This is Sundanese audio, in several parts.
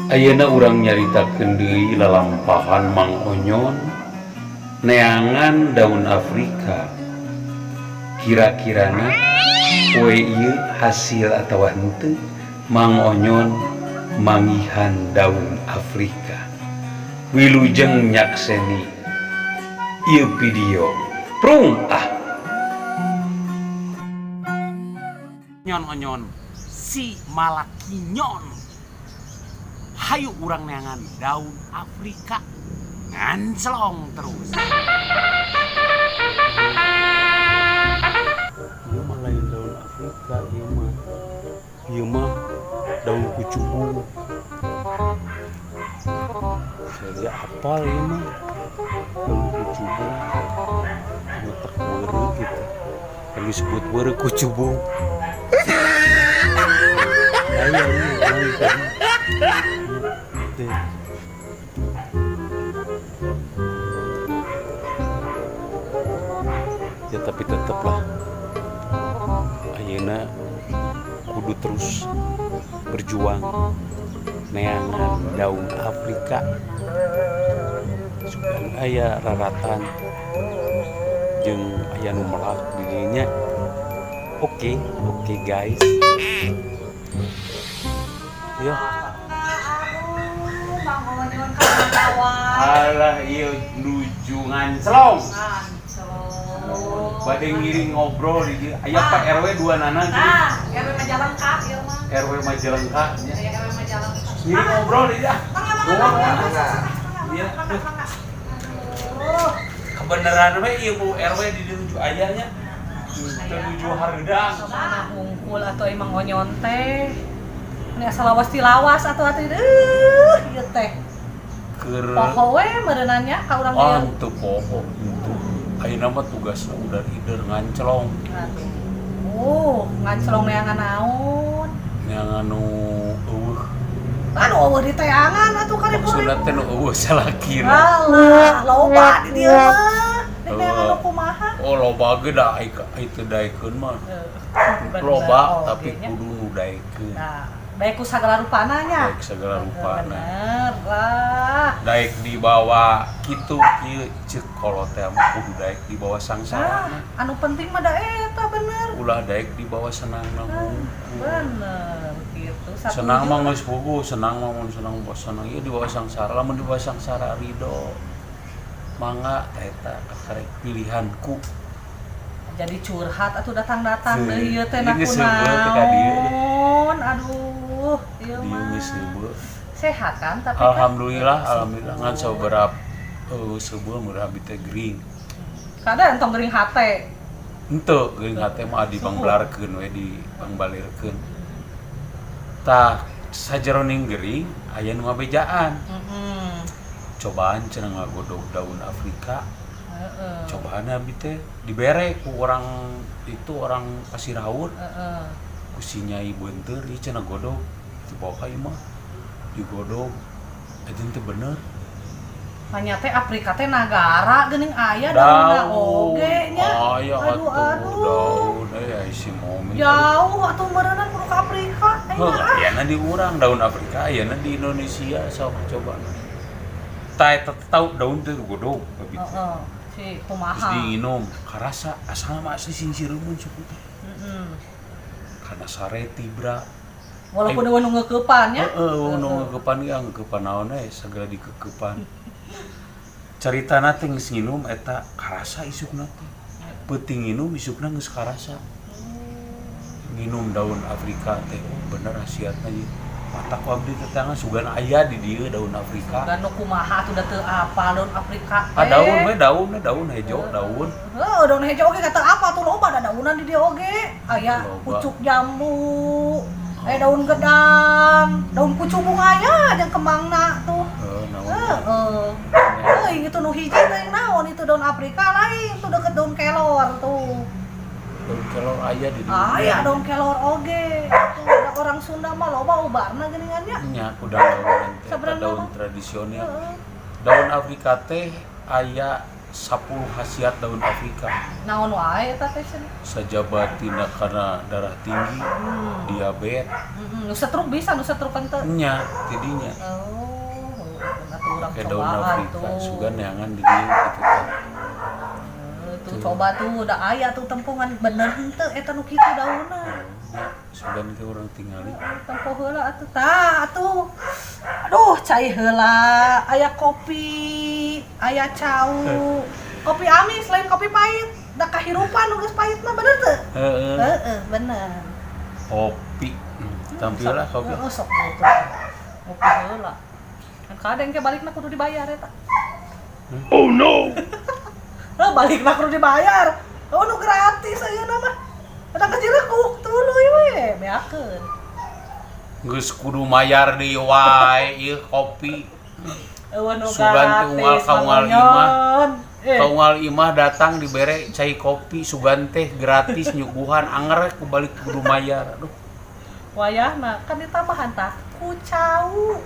Ayeuna urang nyaritakeun deui lalampahan Mang Onyon neangan daun Afrika. Kira-kirana poe ieu hasil atawa henteu Mang Onyon manggihan daun Afrika? Wilujeng nyakseni ieu video. Prung ah. Nyon onyon si Malakinyon, hayu urang neangan daun Afrika, ngancelong terus. Ieu mah lain daun Afrika, ieu mah. Ieu mah daun kucubung. Saya apal ieu mah. Daun kucubung. Anu tak weureu gitu. Kan disebut weureu kucubung. Aya ieu lain tadi. Teh. Ya, tapi teteplah ayeuna kudu terus berjuang neangan daun Afrika, sugan aya raratan jeung aya nu melak di dinya. Oke, oke guys ya. Aduh, Mang Onyon kawan-kawan. Alah, ieu nuju ngancelong. Nganclong. Bade ngiring ngobrol di dieu aya Pak RW dua nana gitu. Nah, RW Majalengka ieu mah. RW Majalengka nya. Aya RW Majalengka. Ngiring ngobrol di dieu. Mangga, mangga, Mangga, mangga. Mangga. Iya. Mangga, mangga. Aduh. Kebenaran we ieu Bu RW di dieu nuju aya nya. Teu nuju hareudang. Sana hungkul atau emang Onyon teh. Ini asal lawas ti lawas atuh atuh deuh ieu teh. Keur Poho we meureunana nya ka urang ah dieu. Teu poho itu. Ayeuna mah tugasna udah ider ngancelong. Aduh. Oh, nganclong neangan naon? Neangan nu eueuh. Anu eueuh di teangan atuh karibun. Maksudna teh nu eueuh salakina. Alah, loba di dieu mah. Dek neangan nu kumaha? Oh, loba ge da ai ai teu daekeun mah. Bener, Loba oge tapi nya. Kudu nu daekeun. Nah, daek ku sagala rupana nya. Daek sagala rupana. Bener lah. Daek dibawa kitu kieu, ceuk kolot teh mah kudu daek dibawa sangsara. Nah, anu penting mah da eta bener. Ulah daek dibawa senangna hungkul. Bener gitu. Satuju. Senang mah geus puguh, senang mah mun senang bos senang ieu dibawa sangsara, lamun dibawa sangsara ridho. Mangga tah eta kakarek pilihanku. Jadi curhat atuh datang-datang Heuh, deui ieu teh ieu geus heubeul teh ka dieu. naon. Aduh, ieu Dieu mah. Geus heubeul. Sehat kan tapi kan? Alhamdulillah, alhamdulillah, ngan sababaraha sebuah murah abi teh gering. Kadang entong gering hate. Henteu, gering hate mah dibangbelarkeun we, dibangbalirkeun. Tah, sajeroning gering aya nu ngabejaan. Cobaan cenah ngagodog daun Afrika. Cobaan abi teh dibere ku orang itu, orang Pasir Haur. Ku si Nyai Beunteur ieu cenah godog. Dibawa ka imah. Digodog. Eta teh bener. Manya teh Afrika teh nagara geuning aya daunna oge nya. Aya Aduh, atuh aduh. Daun eh si momi. Jauh atuh meureunnan kudu ka Afrika. Heuh, Ayeuna ah. ayana di urang daun Afrika, ayana di Indonesia, sok coba. Tah eta teh tau daun teh godog abi teh. Heeh. Si Terus kumaha? Diinum, karasa asal mah asli sing sireumeun suku teh. Karena sare tibra. Walaupun eueuh nu ngeukepan nya. Heeh, nu ngeukepan ge ngeukepan naon we segala dikeukepan. Caritana teh geus nginum eta karasa isukna teh. Peuting nginum isukna geus karasa. Nginum daun Afrika teh, oh bener khasiatna ieu. Matak ku abdi tetangan sugan aya di dieu daun Afrika. Sugan nu kumaha atuh da teu apal daun Afrika Ah, teh. daun we, daun we, daun hejo, daun. Heuh, daun hejo oge kata apa tuh loba da daunan di dieu oge. Aya Loba. Pucuk jambu, aya daun gedang, daun kucubung aya jeung kembangna tuh. Heuh, naon. Heeh. Euy, itu nu hiji teh naon itu daun Afrika lain tuh deket daun kelor tuh. Daun kelor aya di dieu. Aya daun kelor oge. Tuh da orang Sunda mah loba ubarna geuningan nya. Nya ku daun teh Sabenerna daun mah. Tradisional. Heeh. Daun Afrika teh aya 10 khasiat daun Afrika. Naon wae eta teh cenah? Sajaba tina kana darah tinggi, diabetes. Heeh, nu stroke bisa, nu stroke henteu. Nya tidinya. Oh, atuh urang Kayak daun cobaan Afrika tuh. Sugan neangan di dieu gitu kan. Tuh coba tuh udah aya tuh tempungan bener henteu eta nu kitu daunna. Nya sugan ke urang tingali. Tempo heula atuh, tah atuh. Aduh, cai heula, aya kopi, aya cau. Kopi amis lain kopi pahit. Da kahirupan nu geus pahit mah, bener teu? Heeh. Heeh, bener. Kopi. Tampil lah kopi. Heeh, sok tuh. Kopi heula. Kan kadang ke balikna kudu dibayar eta. Oh no. Heh, balikna kudu dibayar. Oh, nu gratis ayeuna mah. Ada kejirekuk tuluy we, beakeun. Geus kudu mayar deui wae ieu kopi. Eueuh nu Sugan teh unggal gratis, ka unggal Mang imah. Onyon. Eh, Ka unggal imah datang dibere cai kopi, sugan teh gratis nyuguhan, anger ku balik kudu mayar. Aduh. Wayahna kan ditambahan tah ku cau.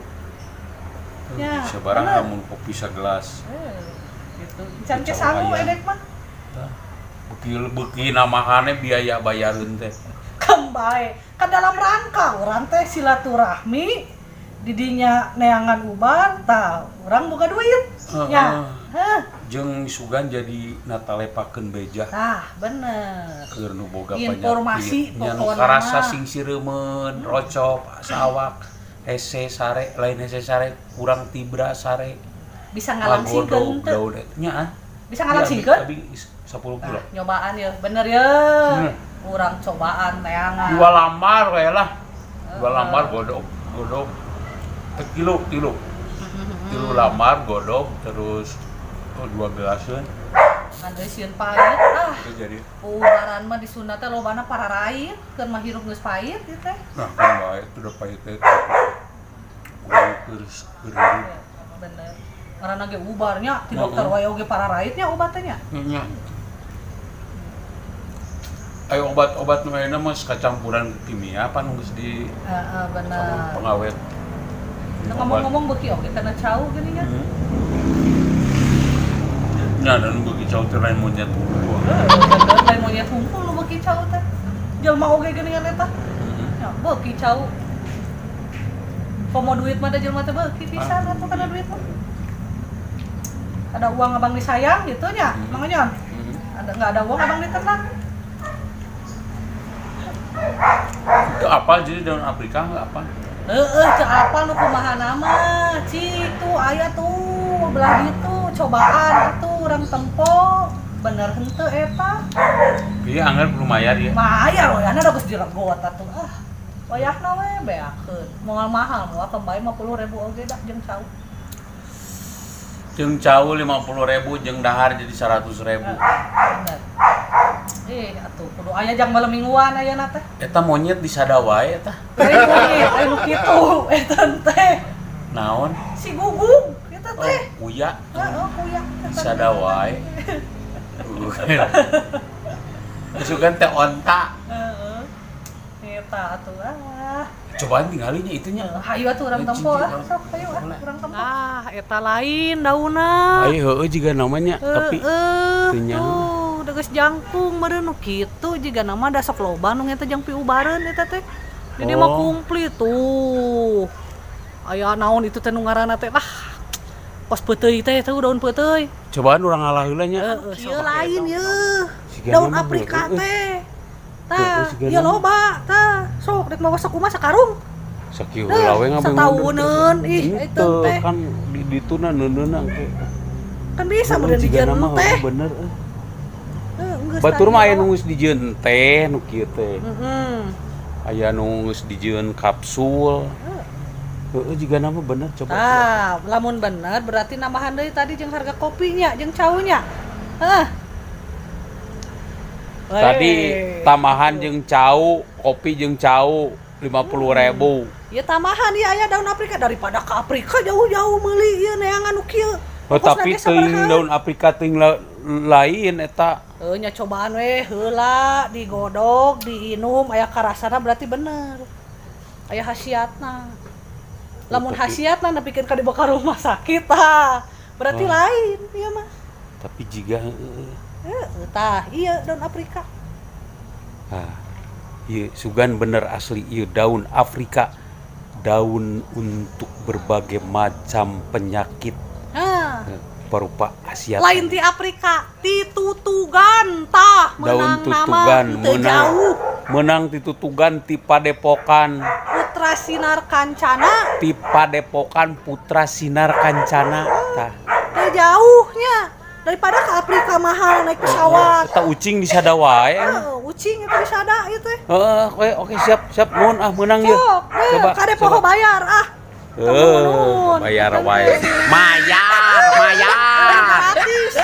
Ya, Sabarang bener. Lamun kopi sagelas. Eh, gitu. Can ke Cau sangu ayam. edek mah. Tah. Beuki beuki namahane biaya bayareun teh. Kan bae. Kan dalam rangka urang teh silaturahmi didinya neangan ubar tah urang boga duit. Heeh. Ya. Heh. Jeung sugan jadi natalepakeun beja Tah, bener. Keur nu boga Informasi penyakit nya nu pokona karasa mah. sing sireumeun, rocop, sawak, hese sare, lain hese sare, kurang tibra sare. Bisa ngalangsingkeun Ngagodog teu? daun eta nya ah. Bisa ngalangsingkeun? Abi, abi 10 kilo. Nah, nyobaan ya, bener ya. Urang cobaan neangan. Dua lambar we lah. Dua lambar godog, godog. Teh kilo, tilu. Tilu lambar godog terus, oh, dua gelaseun. Kan euy sieun pahit ah. Itu jadi Ubaran mah di Sunda teh lobana pararait, keur mah hirup geus pahit ieu teh. Nah, kan bae itu udah pahit teh. Urang keur keur hirup. Ya, bener. Ngaranna ge ubarnya ti dokter wae oge pararait nya obat teh nya. Nya. Ayo, obat-obat nu ayeuna mah kacampuran kimia apa nu geus di Heeh, bener. Pengawet. Nah, ngomong-ngomong beuki oge kana cau geuning nya. Nah, dan beuki cau teh lain monyet hungkul. Heeh, bener, lain monyet hungkul nu beuki cau teh. Jelema oge geuningan eta. Ya, beuki cau. Komo duit mah da jelema teh beuki pisan atuh kana duit mah. Ada uang abang disayang gitu nya, Mang Onyon. Ada nggak ada uang abang ditendang. Itu apa jadi daun Afrika nggak apa? Heeh, teu apal nu kumaha nama. Cik tuh aya tuh belah ditu cobaan atuh urang tempo. Bener henteu eta? Iya, anggar belum bayar ya. Mayar wayahna da geus diregot atuh. Ah, wayahna we beakeun. Moal mahal, moal kembali 50.000 oge dah jeung cau. Jeung cau 50.000 jeung dahar jadi 100.000. Bener. Eh, atuh kudu aya jang malam mingguan ayeuna teh. Eta monyet di sada wae eta. Lain monyet, aya nu kitu eta teh. Naon? Si Guguk eta Oh, teh. kuya. Heeh, kuya. Di sada wae. Sugan teh onta. Heeh. Eta atuh ah. Cobaan tinggalinya itunya. Hayu atuh urang tempo ah, sok hayu ah urang tempo. Ah, eta lain daunna. Ayo heueuh juga namanya, tapi Heeh, teu nyaho. tuh, da geus jangkung meureun nu kitu jiga nama da sok loba nu eta jang piubareun eta teh. Jadi mah Oh. komplit tuh. Aya naon itu teh nu ngaranna teh ah. Kos peuteuy teh tuh daun peuteuy. Cobaan urang ngalah heula nya. Heeh, kieu lain ye. Siga Daun nama Afrika heueuh. teh. Heueuh, Tah, siga ieu nama. loba tah. Sok rek mawa sakumaha sakarung. Sakieu Teh, heula we ngabeng. satauneun, ih, eta teh. Kan di dituna neuneuna engke. Kan bisa Heueuh, meureun jiga dijieun nama teh. heueuh, bener euy. Heuh, geus Batur tadi mah aya bawa. nu geus dijieun teh nu kieu teh. Heeh. Aya nu geus dijieun kapsul. Heeh, jiga nama bener, coba. Tah, lamun bener berarti nambahan deui tadi jeung harga kopinya, jeung caunya. Hah. Tadi Wey. tambahan jeung cau, kopi jeung cau 50.000. Ya tambahan ya aya daun Afrika daripada ke Afrika jauh-jauh meuli ieu neangan nu kieu. Oh, Ongkosna tapi ge teuing sabaraha? Daun Afrika teuing lain eta. Heuh nya cobaan we heula digodog, diinum aya karasana berarti bener. Aya khasiatna. Lamun Tapi khasiatna nepikeun ka dibawa ka rumah sakit tah. Berarti Oh. lain ieu mah. Tapi jiga heueuh. Heeh, tah, iya daun Afrika. Ah, ieu sugan bener asli ieu daun Afrika. Daun untuk berbagai macam penyakit. Nah, Parupa Asia. Lain ti Afrika, ti Tutugan tah. Daun Meunang nama Tutugan teu meunang jauh. Meunang ti Tutugan, ti Padepokan. Putra Sinar Kancana. Ti Padepokan Putra Sinar Kancana tah. Teu jauhnya daripada ke Afrika mahal naik pesawat. Eta ucing disada wae. Heeh, ucing itu disada ieu teh. Heeh, oke oke, siap siap, nuhun ah, meunang ieu. Sok, we, Coba, kade coba. poho bayar ah. Eh, bayar wae. Mayar, mayar. Gratis.